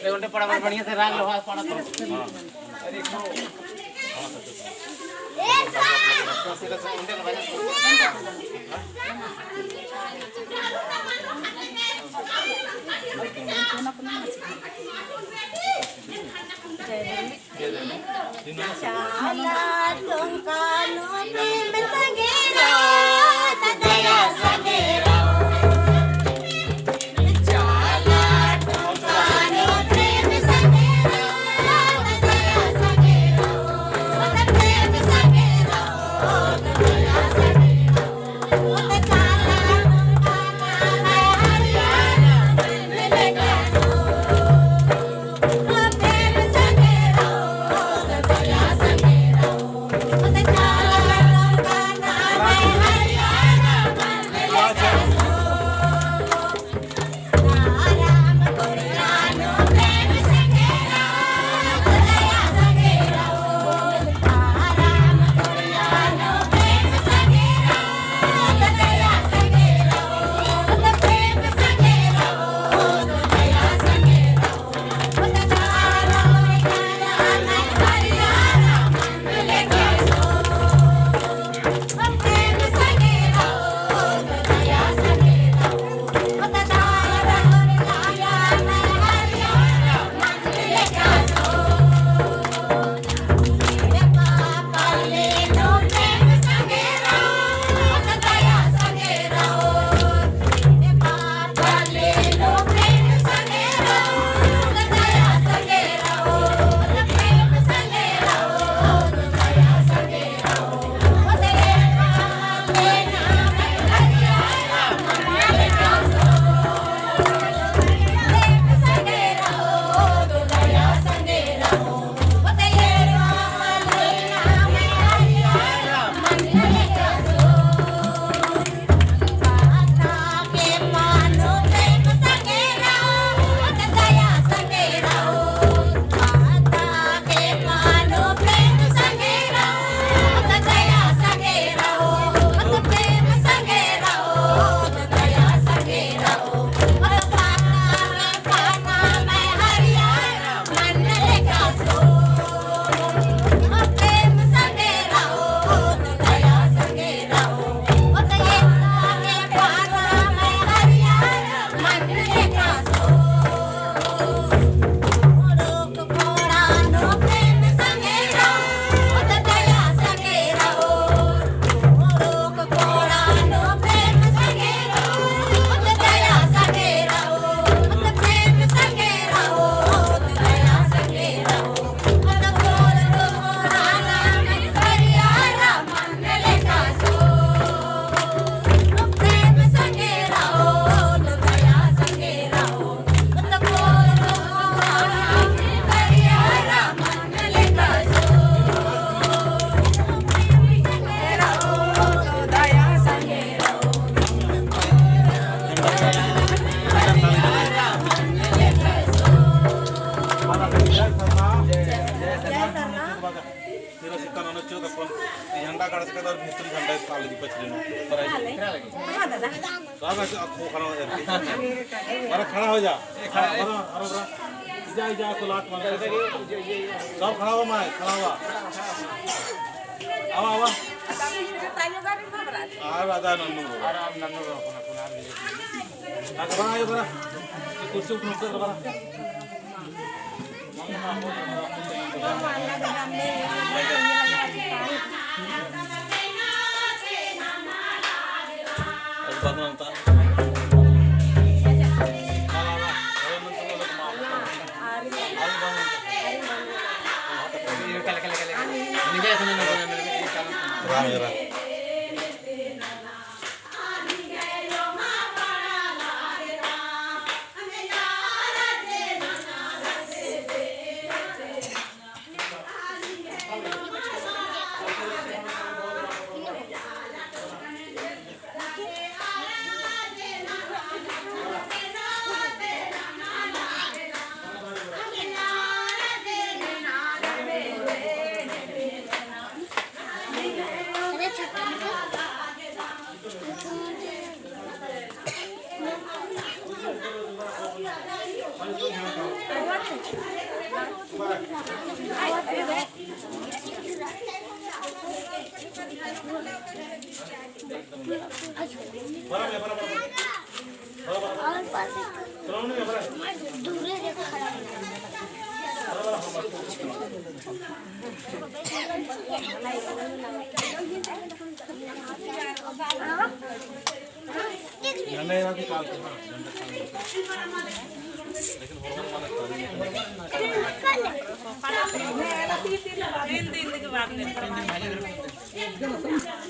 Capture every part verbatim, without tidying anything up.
ले, ओन्टे पड़ा, बढ़िया से राग लो, हाँ, पड़ा तो। चाला टोंका नू प्रेम संगे रओ, दया संगे रओ। चाला टोंका नू प्रेम संगे रओ, दया संगे रओ। प्रेम संगे रओ, दया संगे रओ। तेरा सिक्का नोनो चो तपन झंडा काड़ा सिक्का और भिस्तुन झंडा इस काले दी पछली नो। पर आई। सब ऐसे अखो खड़ा हो जाती। अरे खड़ा हो जा। अरे, अरे, अरे। जा, जा, तो लात मार। सब खड़ा हुआ माय, खड़ा हुआ। आवा, आवा। आवा, आवा, नन्नू। आराम, नन्नू। आ, बरा, आ, बरा। ये कुर्सी उठ, उठ, बरा।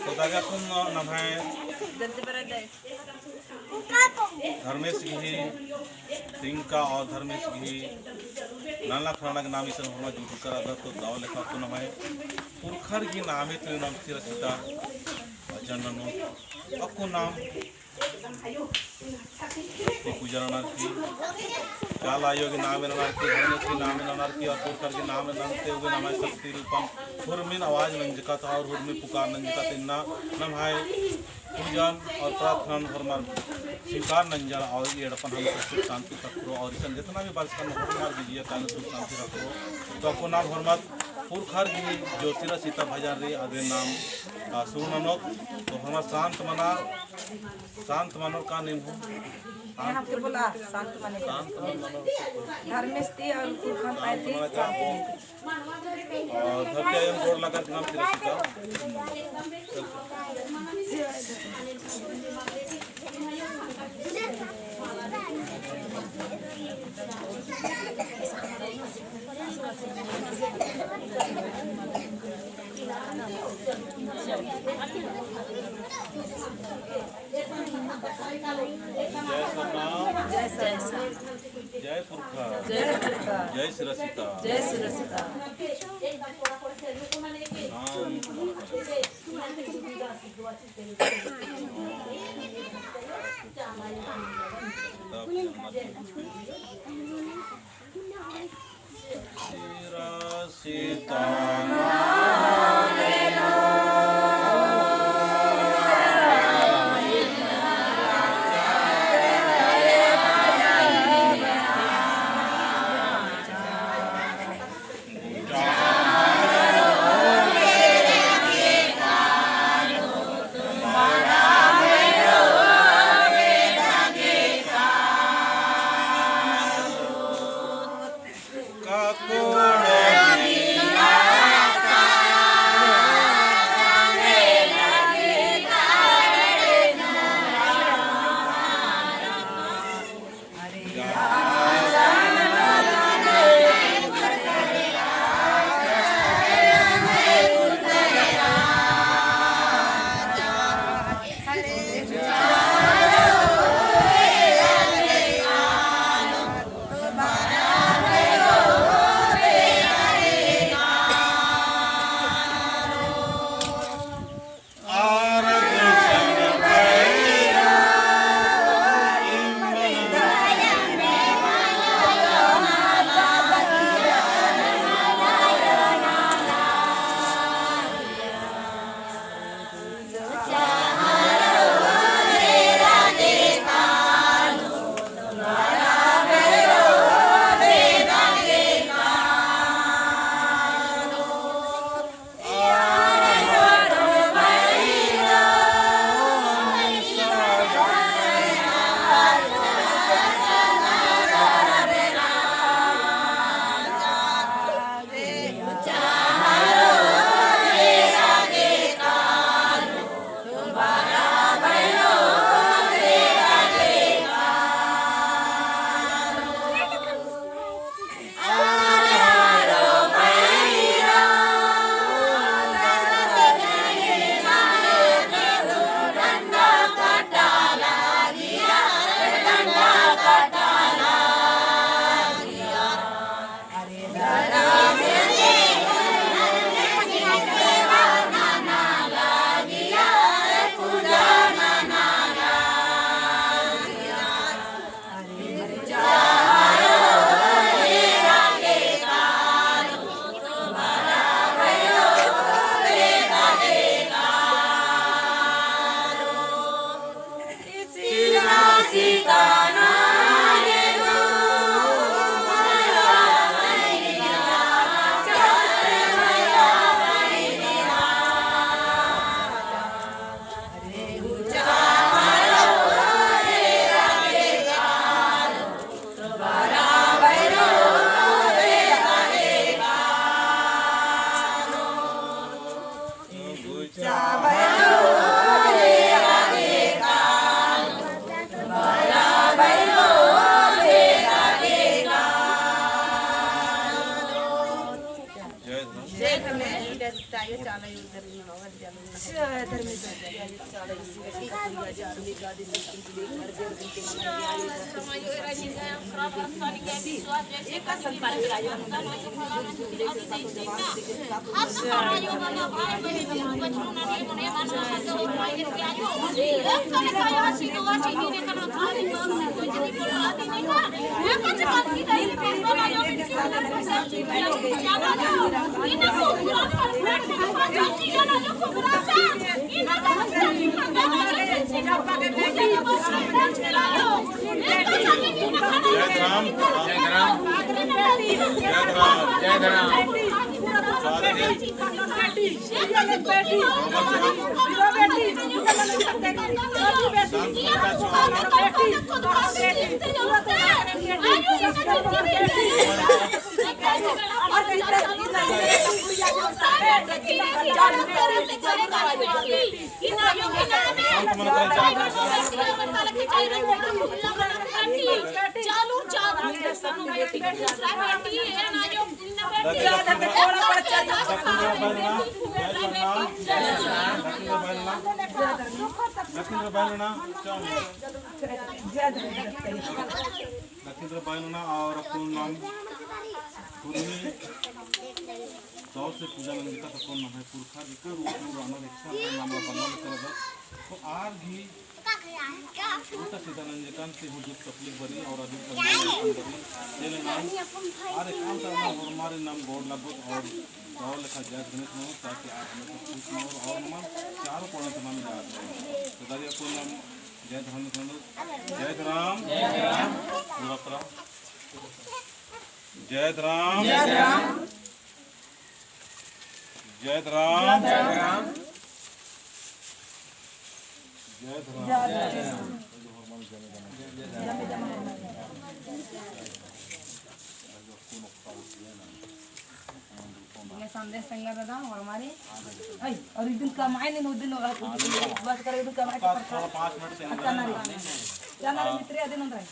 तो दगा तुम नम्है धर्मेस गही, तिंका और धर्मेस गही नलख रअना गे नाम इसन होरमा जुटुरका रअदत, तो दव लेखा तो नम्है पुरखर गही नामे तो नाम सिरा सीता भजन ननोत। अक्कु नाम पूजा ननर की, चाला आयो गही नामे ननर की, धर्मेस गही नामे ननर की, और पुरखर गही नामे ननते हुए नम्है शक्ति रूपन हुरमिन आवाज नंजकत और हुरमिन पुकार नंजकत, इन्ना नम्है पूजन और प्रार्थना होरमर स्वीकार नंजर और ई एड़पन हम सुख शांति रखरो और इसन जितना भी बरचकन होरमर जिया काल सुख शांति रखरो। तो अक्कु नाम होरमर पुरखर गही जो सिरा सीता भजन रई अदिन नाम, आ, सुरु ननोत। तो होरमर शांत मना, शांत मनोर का नीम हूँ। यहाँ पे बोला, शांत मने। शांत मनो। धर्मेस ती और पुरखन शांत आए थे, मनो का शांत मने। और धरती आयन गोड़ लगा के नाम सिरा सीता। जय सरना। जय सरना। जय पुरखा। जय पुरखा। जय सिरा सीता। जय सिरा सीता। नाम। जय राम। जय राम। जय राम। जय राम। दखिन रे बहिन ना और अपन नाम कुर्मी दव से पूजा नंजकन, अपन नाम है पुरखा जिका रूप में आना रिक्शा अपन नाम ला बना लेकर रखा। तो आर भी उल्टा सीधा नंजकन से हूँ दुख तकलीफ बरी और अधिक बरी। ये ले नाम आर एकाम तरह ना होरमारे नाम गोड़ लागो और दव लेखा जय गणेश नाम, ताकि आर हमें सब खुश नाम और नाम चारों कोण से नाम याद रहे। तो दादी अपन नाम जय धर्म, जय धर्म। जय राम। जय राम। जय राम। जय राम। जय राम। ये संदेश संगा दादा, और हमारे, ऐ, और एक दिन कमाए नहीं, उस दिन, उस दिन, बस कर, एक दिन कमाए तो परसा। पाँच मिनट से चना रे, चना रे मित्र, अदिन उन रहे।